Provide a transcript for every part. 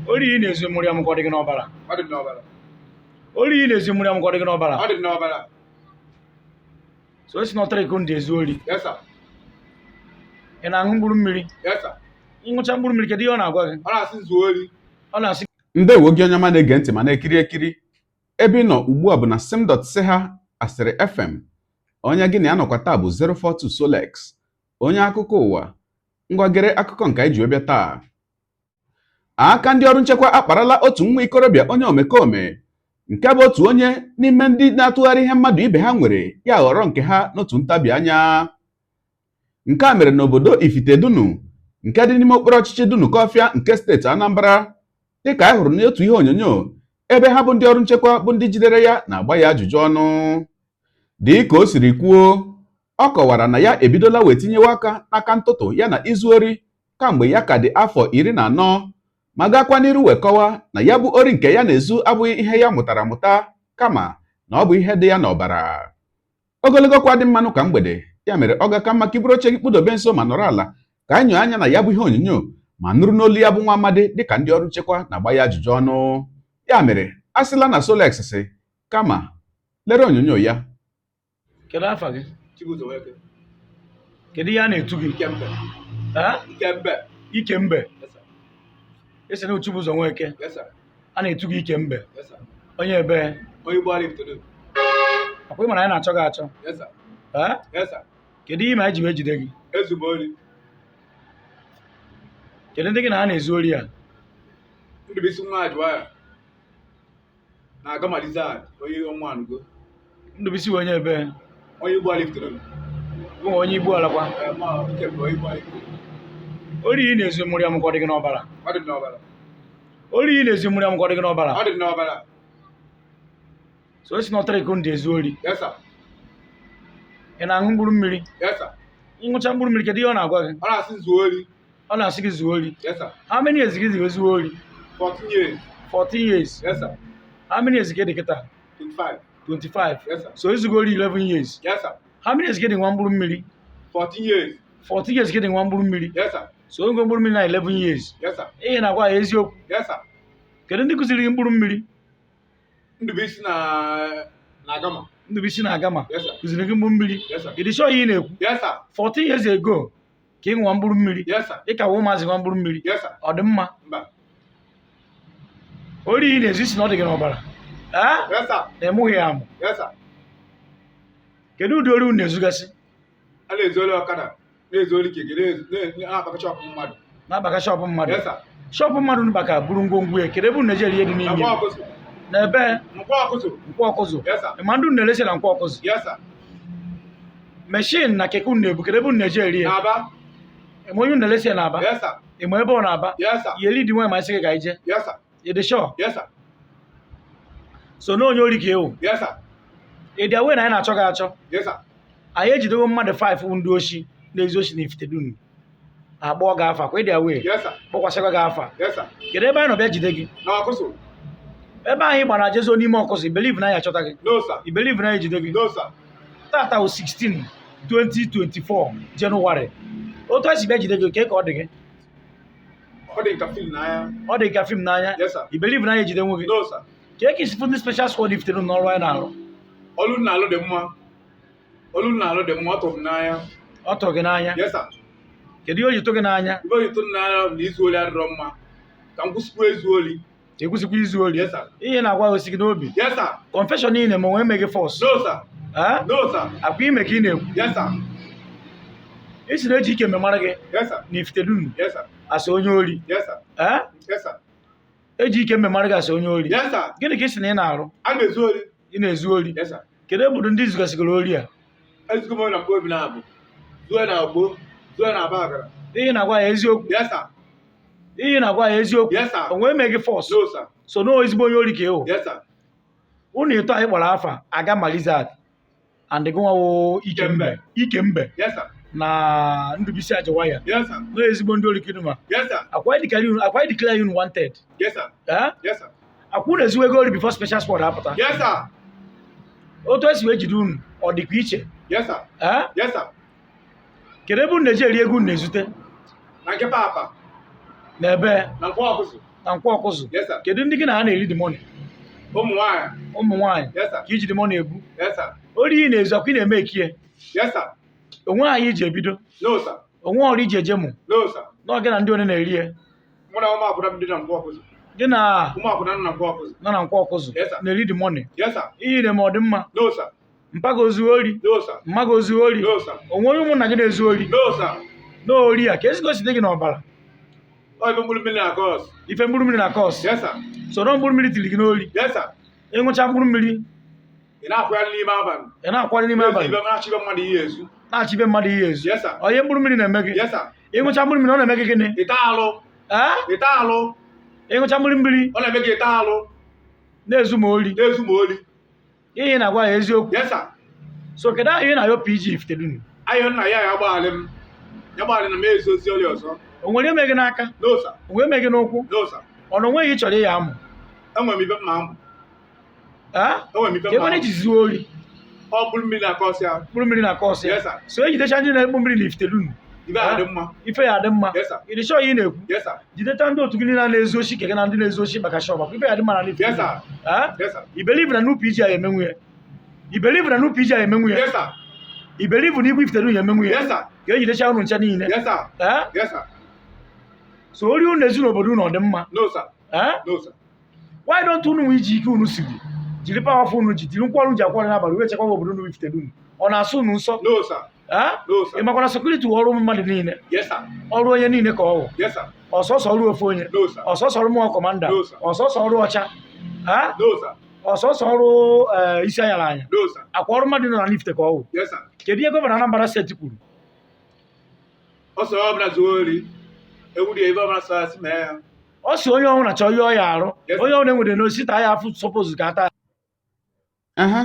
Ori ị na-ezu mụrụ ya mụkọ dị gị n'ọbara. Ọ dị m n'ọbara. Ori ị na-ezu mụrụ ya mụkọ dị gị n'ọbara. Ọ dị m n'ọbara. So esi n'ọtara iko ndị ezu ori. Yes, sir. Ị na-aṅụ mkpụrụ mmiri? Yes, sir. Ịṅụcha mkpụrụ mmiri, kedu ihe ọ na-agwa gị? Ọ na-asị zuo ori. Ọ na-asị Ndewo gị, onye ọma na-ege ntị ma na-ekiri ekiri. Ebe ị nọ ugbu a bụ na sim.si ha Asịrị FM. Onye gị na ya nọkwa taa bụ 042 Solex, onye akụkọ ụwa. Ngwa, gere akụkọ nke anyị ji wee bịa taa. Aka ndị ọrụ nchekwa akparala otu nwa ikorobịa onye omekome nke bụ otu onye n'ime ndị na-atụgharị ihe mmadụ ibe ha nwere ya ghọrọ nke ha n'otu ntabi anya. Nke a mere n'obodo Ifitedunu nke dị n'ime okpuru ọchịchị Dunukọfịa nke steeti Anambra, dịka anyị hụrụ n'otu ihe onyonyo ebe ha bụ ndị ọrụ nchekwa bụ ndị jidere ya na-agba ya ajụjụ ọnụ. Dị ka o siri kwuo, ọ kọwara na ya ebidola wee tinyewe aka n'aka ntụtụ ya na izu ori kamgbe ya ka dị afọ 14, ma gakwa n'iru wee kọwaa na ya bụ ori nke ya na-ezu abụghị ihe ya mụtara amụta, kama na ọ bụ ihe dị ya n'ọbara. Ogologo kwa dị mmanụ ka mgbede ya mere ọ ga-aka mma ka iburu oche gị kpụdobe nso ma nọrọ ala ka anyị nyoo anya na ya bụ ihe onyonyo ma nụrụ n'olu ya bụ nwa amadi dịka ndị ọrụ nchekwa na-agba ya ajụjụ ọnụ. Ya mere a sịla na Solex si, kama lere onyonyo ya. Kedu afa gị? Chibuzo Nweke. Kedu ihe a na-etu gị? Ikembe. Ha? Ikembe. Ikembe. Yes, sir. Esi na Chibuzo Nweke. Yes, sir. A na-etu gị Ikembe. Yes, sir. Onye ebe? Onye Igbo Ifitedunu. Akwa ị mara anyị na-achọ gị achọ? Yes, sir. Ha? Yes, sir. Kedu ihe ma anyị ji wee jide gị? Ezu m ori. Kedu ndị gị na ha na-ezu ori a? Ndụbụisi nwa Ajụwaya. Na Agama Lizard, onye ọnwa anụgo. Ndụbụisi wee onye ebe? Onye Igbo Ifitedunu. Bụ onye Igbo alakwa. Ee, ma Ikembe, onye Igbo Ifitedunu. Ori ị na-ezu mụrụ ya mụkọ dị gị n'ọbara. Ọ dị m n'ọbara. Ori ị na-ezu mụrụ ya mụkọ dị gị n'ọbara. Ọ dị m n'ọbara. So esi n'ọtara iko ndị ezu ori. Yes, sir. Ị na-aṅụ mkpụrụ mmiri? Yes, sir. Ịṅụcha mkpụrụ mmiri, kedu ihe ọ na-agwa gị? Ọ na-asị zuo ori. Ọ na-asị gị zuo ori. Yes, sir. How many years gị zi zuo ori? 14 years. 14 years? Yes, sir. How many years gị dị kịta? 25. 25? Yes, sir. So izugo ori 11 years? Yes, sir. How many years gị dị nwa mkpụrụ mmiri? 14 years. 14 years gị dị nwa mkpụrụ mmiri? Yes, sir. So ogo mkpụrụ mmiri na 11 years? Yes, sir. Ihe na-agwa ya eziokwu? Yes, sir. Kedu ndị kụziri gị mkpụrụ mmiri? Ndụbụisi na Agama. Ndụbụisi na Agama? Yes, sir. Kụziri gị mkpụrụ mmiri? Yes, sir. Ị dị sure ihe ị na-ekwu? Yes, sir. 14 years ago ka ị nwa mkpụrụ mmiri? Yes, sir. Ị ka wụ ụmụazị nwa mkpụrụ mmiri? Yes, sir. Ọ dị mma? Mba. Ori ị na-ezu isi na ọ dị gị n'ọbara. Ee? Yes, sir. Na emụghị ya amụ? Yes, sir. Kedu ụdị ori unu na-ezugasị? A na-ezu ori ọkada, na-ezu ori keke, na-akpaka shop mmadụ. Na-abaka shop mmadụ? Yes, sir. Shop mmadụ unu baka buru ngwongwo ya, kedu ebe unu na-eje eri ihe dị Na n'ime? Nkwọ Ọkụzụ. Na ebe? Nkwọ Ọkụzụ. Nkwọ Ọkụzụ? Yes, sir. Ma ndị unu na-eresi na Nkwọ Ọkụzụ? Yes, sir. Machine na keke unu na-ebu, kedu ebe unu na-eje eri ya? Na-aba. Ịma onye unu na-eresi ya n'Aba? Yes, sir. Ịma ebe ọ na-aba? Yes, sir. Yeli dị nwa ma isi gị ka ije? Yes, sir. Ị dị sure? Yes, sir. So na onye ori ka ewu? Yes, sir. Ị dị aware na anyị na-achọ gị achọ? Yes, sir. Anyị ejidewo mmadụ 5 bụ ndị oshi na-ezu oshi na Ifitedunu, akpọọ gị afa kwa. Ị dị aware? Yes, sir. Kpọkwasịkwa gị afa? Yes, sir. Kedu ebe anyị nọ bịa jide gị? Na Ọkụzụ. Ebe anyị gbara jezo n'ime Ọkụzụ, believe na anyị achọta gị? No, sir. I believe na anyị ejide gị? No, sir. Tata wụ 16 2024 Jenụwarị. Otu esi bịa jide gị, ka ọ dị gị? Ọ dị nka film n'anya. Ọ dị ka film n'anya? Yes, sir. I believe na anyị ejide nwe gị? No, sir. Ka esi fụ ndị special squad Ifitedunu n'ọrụ anyị na-arụ? Olu na-alụ dị mma. Olu na-alụ dị mma, ọ tụrụ m n'anya. Ọ tụrụ gị n'anya? Yes, sir. Kedu ihe o ji tụ gị n'anya? Ibe oyi tụrụ n'anya bụ na izu ori adịrọ mma. Ka m kwụsịkwa izu ori. Ekwusịkwa izu ori? Yes, sir. Ihe na-agwa osi gị n'obi? Yes, sir. Confession niile ma onwe eme gị force? No, sir. Ah? No, sir. Akwa ime ka ị na-ekwu? Yes, sir. Isi na-eji ike mara gị Yes, sir. na Ifitedunu Yes, sir. asị onye ori? Yes, sir. Eh? Yes, sir. Eji ike mara gị asị onye ori? Yes, sir. Gịnị ka ị sị na ị na-arụ? A na-ezu ori. Ị na-ezu ori? Yes, sir. Kedu obodo ndị zugasịgoro ori a? Ezugo m ori na mkpo obi na-abụ. Zuo na Ogbo. Zuo na Abagana. Ihe na-agwa ya eziokwu? Yes, sir. Ihe na-agwa ya eziokwu? Yes, sir. O nwee mee gị force? No, sir. So na ezigbo onye ori ka ịwụ? Yes, sir. Unu ịtọ anyị kpọrọ afa, Aga Lizard and gụnwawo Ikembe, Ikembe Yes, sir. na Ndụbụisi Ajawaya? Yes, sir. Na ezigbo ndị ori kinuma? Yes, sir. Akwa declare unu wanted? Yes, sir. Eh? Yes, sir. Akwa unu ezugo ego ori before special squad apụta? Yes, sir. Otu esi wee jide unu, ọ dịkwa iche? Yes, sir. Eh? Yes, sir. Kedu ebe unu na-eji eri ego unu na-ezute? Na nke papa. Na ebe? Na Nkwọ Ọkụzụ. Na Nkwọ Ọkụzụ? Yes, sir. Kedu ndị gị na ha na-eri the money? Ụmụ nwaanyị. Ụmụ nwaanyị? Yes, sir. Ka iji the money ebu? Yes, sir. Ori ị na-ezu, ọkwa ị na-eme ekie? Yes, sir. Onwe anyị iji ebido? No, sir. Onwe ọrụ iji eje mụ? No, sir. Na gị na ndị one na-eri ya? Mụ na ụmụ akwụna m dị na Nkwọ Ọkụzụ. Gị na Ụmụ akwụna nọ na Nkwọ Ọkụzụ. Nọ na Nkwọ Ọkụzụ? Yes, sir. Na-eri the money? Yes, sir. Ihe na-eme, ọ dị mma? No, sir. Mpa gị ozu ori? No, sir. Mma gị ozu ori? No, sir. Onwe onye ụmụnna gị na-ezu ori? No, sir. N'ori a ka ezigbo si dị gị n'ọbara? Ọ ife mkpụrụ mmiri na cos. Ife mkpụrụ mmiri na cos? Yes, sir. Soro mkpụrụ mmiri tiri gị n'ori? Yes, sir. Ịṅụcha mkpụrụ mmiri? Ị na-akwụgharị n'ime abalị. Ị na-akwado n'ime abalị? Ibe na-achịbe mmadụ ihe ezu. Na-achịbe mmadụ ihe ezu? Yes, sir. Onye mkpụrụ mmiri na-eme gị? Yes, sir. Ịṅụcha mkpụrụ mmiri, ọ na-eme gị gịnị? Ịta alụ. Ee? Ịta alụ. Ịṅụcha mkpụrụ mmiri? Ọ na-eme gị ịta alụ. Na-ezu ma ori? Na-ezu ma oli. Ihe ị na-agwa ya eziokwu? Yes, sir. So kedu ahụ ị na-ayọ PG Ifitedunu? Ayọ nna ya, ya gbaghalị m. Ya gbaghalị na m ezu ozi oli ọzọ. O nwere eme gị n'aka? No, sir. O nwere eme gị n'ụkwụ? No, sir. Ọ na onweghị ị chọrọ ịya amụ? Enwere m ife mma amụ. Ee? Enwere m ife Ka mma ebe amụ. na-eji zuo ori? Ọ mkpụrụ mmiri na cos ya. Mkpụrụ mmiri na cos ya? Yes, sir. So ejidecha ndị na-ekpu mmiri na Ifitedunu? Ife a dị mma. Ife ya dị mma? Yes, sir. Ị dị sure ihe ị na-ekwu? Yes, sir. Jideta ndị otu gị niile na-ezu oshi keke na ndị na-ezu oshi maka shop, ife ya dị mma na Yes, sir. Ee? Yes, sir. I believe na nu PG a emenwu ya? I believe na nu PG a emenwu ya? Yes, sir. I believe na igwe Ifitedunu ya emenwu ya? Yes, sir. Ka ejidecha unu ncha niile? Yes, sir. Ee? Yes, sir. So ori unu na-ezu n'obodo unu, ọ dị mma? No, sir. Ee? No, sir. Why don't unu nwe iji ike unu siri jiri powerful unu ji jiri nkwọrụ ji akwọrọ n'abalị wee chekwaba obodo unu Ifitedunu? Ọ na-asụ unu nsọ? No, sir. Ee? No, sir. Ị makwana security ọrụ ụmụ mmadụ niile? Yes, sir. Ọrụ onye niile ka ọ wụ? Yes, sir. Ọsọsọ ọrụ ofu onye? No, sir. Ọsọsọ ọrụ mụọ commander? No, sir. Ọsọsọ ọrụ ọcha? Ee? No, sir. Ọsọsọ ọrụ isi anyara anya? No, sir. Akwa ọrụ mmadụ nọ na Ifite ka ọ wụ? Yes, sir. Kedu ihe governor Anambra State kwuru? Ọ sọ ọbụla zuo ori. Ewu dị ebe ọbụla sọ ya si mee ya. Ọ sị onye ọhụrụ na-achọ ihe ọ ya arụ. Yes, sir. Onye ọhụrụ enwere n'osisi taa ya afụ suppose ka ata. Ehe,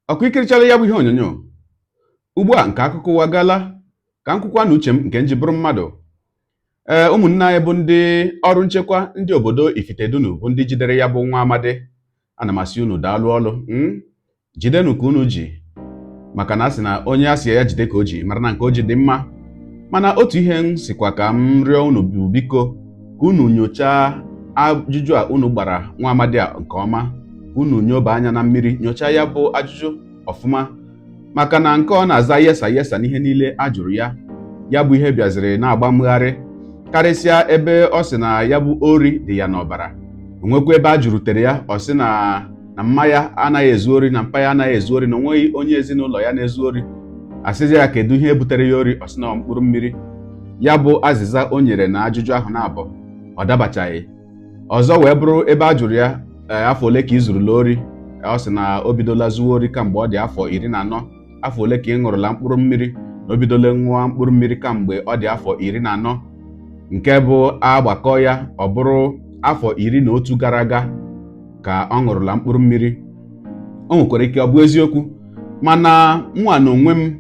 ọkụ ikirichala ya bụ ihe onyonyo ugbu a nke akụkọ ụwa gala ka m kwukwa na uche m nke m ji bụrụ mmadụ. Ee, ụmụnne anyị bụ ndị ọrụ nchekwa ndị obodo Ifitedunu bụ ndị jidere ya bụ nwa amadi, ana m asị unu daalụ ọlụ jidenu ka unu ji, maka na a sị na onye a sị ya jide ka o ji mara na nke o ji dị mma. Mana otu ihe m sikwa ka m rịọ unu bụ, biko, ka unu nyochaa ajụjụ a unu gbara nwa amadi a nke ọma, ka unu nyoba anya na mmiri nyochaa ya bụ ajụjụ ọfụma, maka na nke ọ na-aza yesa yesa n'ihe niile a jụrụ ya, ya bụ ihe bịaziri na-agba mgharị, karịsịa ebe ọ sị na ya bụ ori dị ya n'ọbara. Onwekwa ebe a jụrutere ya, ọ sị na mma ya anaghị ezu ori, na mpa ya anaghị ezu ori, na onweghị onye ezinụlọ ya na-ezu ori. Asịzi ya kedu ihe butere ya ori, ọ sị na mkpụrụ mmiri. Ya bụ azịza o nyere na ajụjụ ahụ na-abụ ọ dabachaghị. Ọzọ wee bụrụ ebe a jụrụ ya, ee, afọ ole ka ị zurula ori, ọ sị na o bidola zuwa ori kamgbe ọ dị afọ 14. Afọ ole ka ị ṅụrụla mkpụrụ mmiri, na o bidola ṅụọ mkpụrụ mmiri kamgbe ọ dị afọ 14, nke bụ agbakọ ya ọ bụrụ afọ 11 gara aga ka ọ ṅụrụla mkpụrụ mmiri. O nwekwara ike ọ bụ eziokwu, mana mụa na onwe m,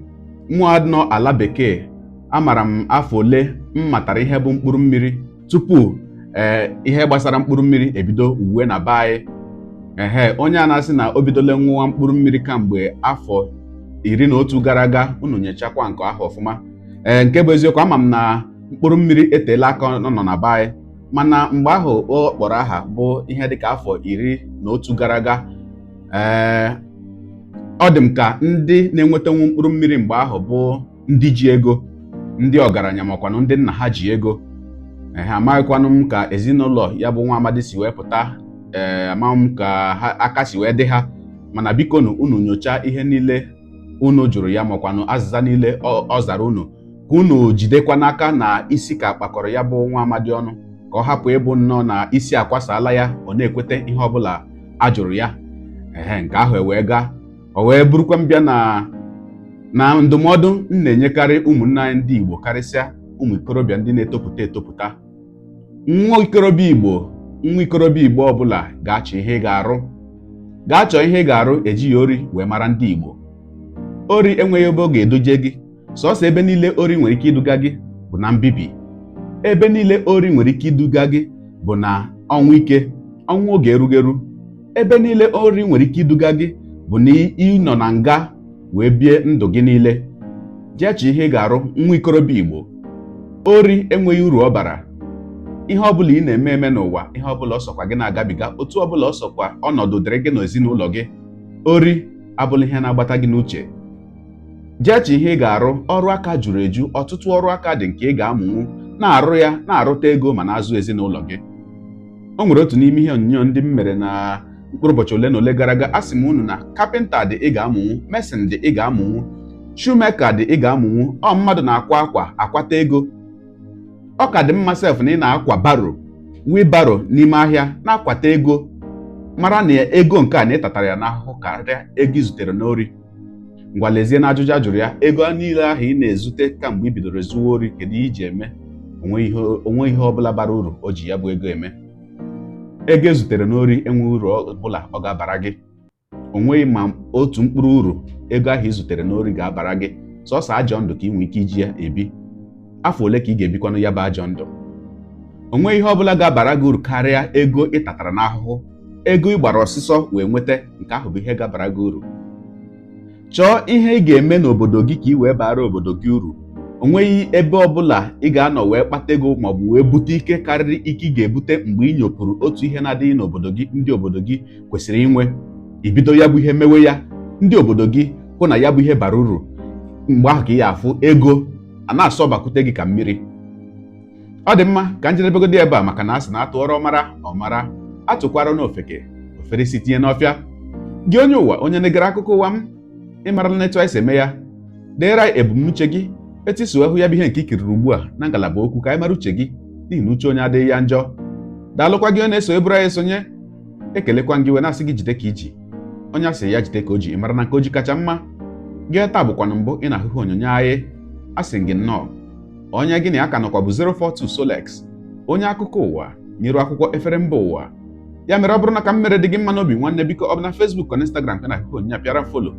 mụa nọ ala bekee, amara m afọ ole m matara ihe bụ mkpụrụ mmiri tupu ee ihe gbasara mkpụrụ mmiri ebido uwe na be anyị. Ehe, onye a na-asị na o bidola ṅụwa mkpụrụ mmiri kamgbe afọ 11 gara aga, unu nyechakwa nke ahụ ọfụma. Ee, nke bụ eziokwu, ama m na mkpụrụ mmiri eteela aka ọ nọ na be anyị, mana mgbe ahụ ọ kpọrọ aha bụ ihe dịka afọ 11 gara aga. Ee, ọ dị m ka ndị na-enwetanwu mkpụrụ mmiri mgbe ahụ bụ ndị ji ego, ndị ọgaranya, makwanụ ndị nna ha ji ego. Ehe, amaghịkwanụ m ka ezinụlọ ya bụ nwa amadi si wee pụta. Ee, amaghị m ka ha aka si wee dị ha, mana biko nụ, unu nyochaa ihe niile unu jụrụ ya, makwanụ azịza niile ọ zara unu, ka unu jidekwa n'aka na isi ka kpakọrọ ya bụ nwa amadi ọnụ, ka ọ hapụ ịbụ nnọọ na isi akwasala ya, ọ na-ekwete ihe ọbụla a jụrụ ya. Ehe, nke ahụ ewee gaa, o wee burukwa mbịa na ndụmọdụ m na-enyekarị ụmụnne anyị ndị Igbo, karịsịa ụmụ ikorobịa ndị na-etopụta etopụta. Nwa ikorobịa Igbo, nwa ikorobịa Igbo ọbụla ga-achọ ihe ị ga-arụ, ga-achọ ihe ị ga-arụ. Ejighị ori wee mara ndị Igbo. Ori enweghị ebe ọ ga-eduje gị. Sọsọ ebe niile ori nwere ike iduga gị bụ na mbibi. Ebe niile ori nwere ike iduga gị bụ na ọnwụ ike, ọnwụ oge erugeru. Ebe niile ori nwere ike iduga gị bụ na ị nọ na nga wee bie ndụ gị niile. Jee chọọ ihe ị ga-arụ, nwa ikorobịa Igbo. Ori enweghị uru ọ bara. Ihe ọbụla ị na-eme eme n'ụwa, ihe ọbụla ọsọkwa gị na-agabiga, otu ọbụla ọsọkwa ọnọdụ dịrị gị n'ezinụlọ gị, ori abụla ihe na-agbata gị n'uche. Jee chọ ihe ị ga-arụ. Ọrụ aka juru eju, ọtụtụ ọrụ aka dị nke ị ga-amụnwu na-arụ ya, na-arụta ego ma na-azụ ezinụlọ gị. O nwere otu n'ime ihe onyonyo ndị m mere na mkpụrụ ụbọchị ole na ole gara aga, a sị m unu na kapịnta dị ị ga-amụnwu, mason dị ị ga-amụnwu, shoemaker dị ị ga-amụnwu. Ọ mmadụ na-akwa akwa akwata ego. Ọ ka dị mma sef na ị na-akwa barrow, wheelbarrow n'ime ahịa na-akwata ego, mara na ego nke a na ị tatara ya n'ahụhụ karịa ego ị zutere n'ori. Ngwa, lezie na ajụjụ a jụrụ ya: ego niile ahụ ị na-ezute kamgbe ị bidoro zuwa ori, kedu ihe iji eme? Onwe ihe ọbụla bara uru o ji ya bụ ego eme? Ego ezutere n'ori enweghị uru ọbụla ọ ga-abara gị. O nweghị ma otu mkpụrụ uru ego ahụ ị zutere n'ori ga-abara gị. Sọsọ ajọ ndụ ka ị nwee ike iji ya ebi. Afọ ole ka ị ga-ebikwanụ ya bụ ajọ ndụ? O nweghị ihe ọbụla ga-abara gị uru karịa ego ị tatara n'ahụhụ, ego ị gbara ọsịsọ wee nweta. Nke ahụ bụ ihe ga-abara gị uru. Chọọ ihe ị ga-eme n'obodo gị ka ị wee bara obodo gị uru. O nweghị ebe ọbụla ị ga-anọ wee kpata ego maọbụ wee bute ike karịrị ike ị ga-ebute mgbe ị nyopụrụ otu ihe na-adịghị n'obodo gị ndị obodo gị kwesịrị inwe. Ibido ya bụ ihe, mewe ya, ndị obodo gị hụ na ya bụ ihe bara uru, mgbe ahụ ka ị ga-afụ ego a na-asọbakwute gị ka mmiri. Ọ dị mma ka njedebegodi ebe a, maka na a sị na atụọrọ ọmara ọmara, atụkwara n'ofeke ofere isi tinye n'ọfịa. Gị onye ụwa, onye na-egere akụkọ ụwa m, ịmarala na etu anyị si eme ya. Deere anyị ebumnuche gị, etu isi wee hụ ya bụ ihe nke i kiriri ugbu a na ngalaba okwu, ka anyị mara uche gị, n'ihi na uche onye adịghị ya njọ. Daalụkwa gị onye na-eso eburu anyị esonye. Ekelekwa gị wee na-asị gị jide ka iji. Onye asị ya jide ka o ji, ị mara na nke o ji kacha mma. Gị taa bụkwanụ mbụ ị na-ahụ ihe onyonyo anyị, asị gị nnọọ. Onye gị na ya ka nọkwa bụ 042 Solex, onye akụkọ ụwa nyere akwụkwọ efere mba ụwa. Ya mere, ọ bụrụ na ka m mere dị gị mma n'obi, nwanne, biko, ọ bụ na Facebook na Instagram ka na-ahụ ihe onyonyo, pịara m follow.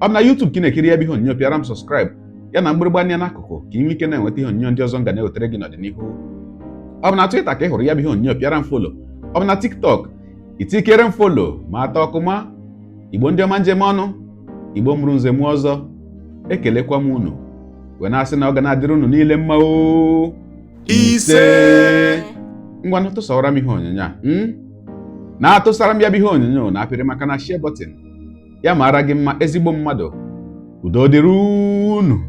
Ọ bụ na YouTube ka ị na-ekiri ya bụ ihe onyonyo, pịara m subscribe ya na mgbịrịgba anya n'akụkụ, ka ị nwee ike na-enweta ihe onyonyo ndị ọzọ m ga na-ewetara gị n'ọdịnihu. Ọ bụ na Twitter ka ị hụrụ ya bụ ihe onyonyo, pịara m follow. Ọ bụ na TikTok, itikere m follow ma atọ ọkụma. Igbo ndị ọma, njem ọnụ Igbo mụrụ nze mụọ ọzọ, ekelekwa m unu wee na-asị na ọ ga na-adịrị unu niile mma o. Ise. Ngwanụ, tụsawara m ihe onyonyo a, na-atụsara m ya bụ ihe onyonyo na apịrị maka na share button ya. Mara gị mma, ezigbo mmadụ. Udo dịrị unu.